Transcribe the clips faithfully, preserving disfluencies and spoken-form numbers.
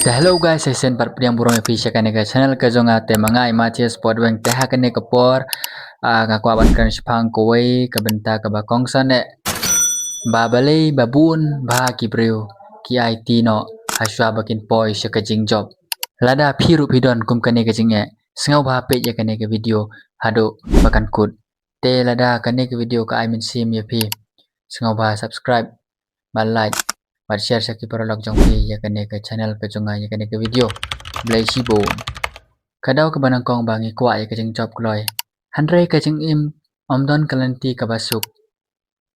Te hello guys, shisien pat pdiang burom ïa phi sha kane ka channel ka jong nga. Te ma nga i Matthias Potweng. Te ha kane ka por, ah, nga kwah ban kren shaphang kawei ka bynta kaba kongsan eh ba balei ba bun bha ki briew ki aiti noh hashwa ba kin poi sha ka jingjop. Lada phi ruh phi don kum kane ka jingeh, sngewbha peit ïa kane ka video haduh ba kan kut. Te lada kane ka video ka ai mynsiem ïa phi, sngewbha subscribe, bad like, bad share sha ki paralok jong phi ïa kane ka channel ka jong nga, ïa kane ka video. Khublei shibun. Ka daw kaba nyngkong ba ngi kwah ïa ka jingjop kloi. Hynrei ka jingim ym don ka lynti kaba suk.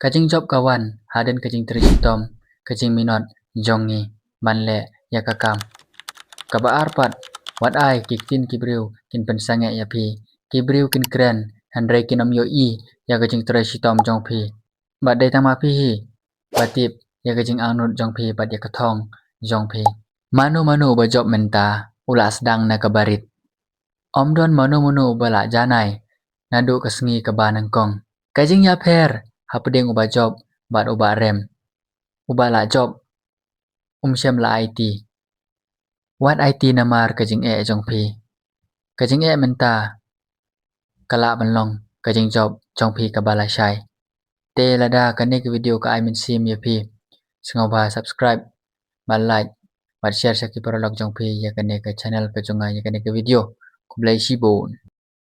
Ka jingjop ka wan hadien ka jingtrei shitom, ka jingminot jong ngi ban leh ïa ka kam. Kaba ar pat, wat ai ki ktien ki briew kin pynsangeh ïa phi. Ki briew kin kren, hynrei kin ym ïohi ïa ka jingtrei shitom jong phi. Bad dei tang ma phi hi ba tip ïa ka jingangnud jong phi bad ïa ka thong jong phi. Mano mano uba jop mynta u la sdang na kaba rit. Ym don mano mano uba la janai naduh ka sngi kaba nyngkong. Ka jingïapher hapdeng uba jop bad uba rem. Uba la jop um shym la aiti. Wat aiti namar ka jingeh jong phi. Ka jingeh mynta ka lah ban long ka jingjop jong phi kaba lashai. Te lada kane ka video ka ai mynsiem ïa phi, sngewbha subscribe, bad like, bad share sha ki paralok jong phi ïa kane ka channel ka jong nga, ïa kane ka video. Khublei shibun.